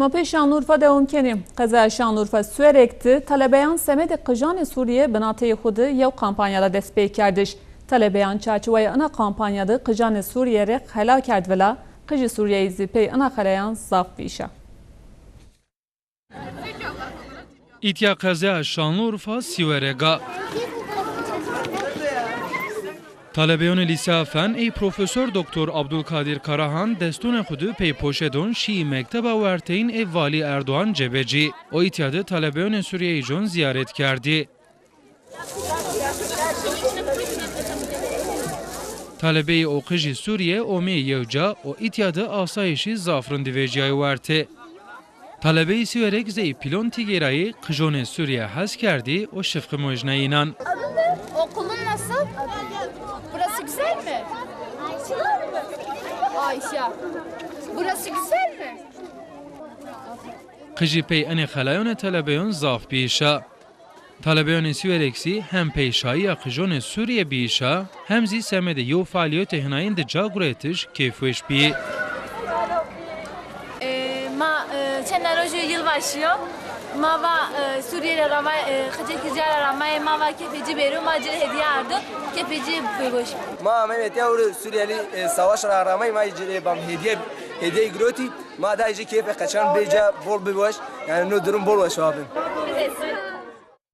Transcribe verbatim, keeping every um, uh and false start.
Ma pê Şanlıurfa dewam kenî. Qezaya Şanlıurfa Siwerek de talebeyan semedê qijanê Sûrîye binateyê xwu de yew kampanya ra dest pê kerdiş. Talebeyan çarçewaya ina kampanya de qijanê Sûrîye rê xela kerd vila, qijî Sûrîyeyî zî pey ina xelayan zaf vîşa. Îtya qezaya Şanlıurfa Siwerek a. Talebeyonê Lîseya Fen ey Profesor Doktor Abdulkadir Karahan destonê xwu de pey poşedon şîyî mekteba werteyin ê Valî Erdoğan Cebecî. O îtya de talebeyonê Sûrîyeyî con zîyaret kerdî. Talebeyî û qijî Sûrîye omeyî yew ca û îtya de asayîşî zaf rindî vecîyayî wertê. Talebeyî Siwerek zey pîlon tîgêrayî, qijonê Sûrîye hes kerdî û şifqî mojnayî înan. Okulun nasıl? Burası güzel mi? Ayşe. Burası güzel mi? Qijî pey enê xelayonê telebeyon zaf bîyîşa. Talebeyonê Siwerek zî hem pey şayîya qijonê Sûrîye bîyîşa, hem zî semedê yew fealîyetê hinayîn de ca guretiş keyfweş bîyî. E, ma, e, çend rojî yılbaşı yo. Ma va, e, Sûrîye ra ramay, e, qicekî ca ra ramayê, ma va kefê ci bêro, ma ci rê hedîye ardo, kefê ci bêweş. Ma ameyme tîya ûrê Suriyelî, e, savaş ra ramay, ma ci rê bam hedîye, hedîye girotî. Ma da ci keyfê qeçan bê ca bol biweş. Yanî no durum bol weş abi.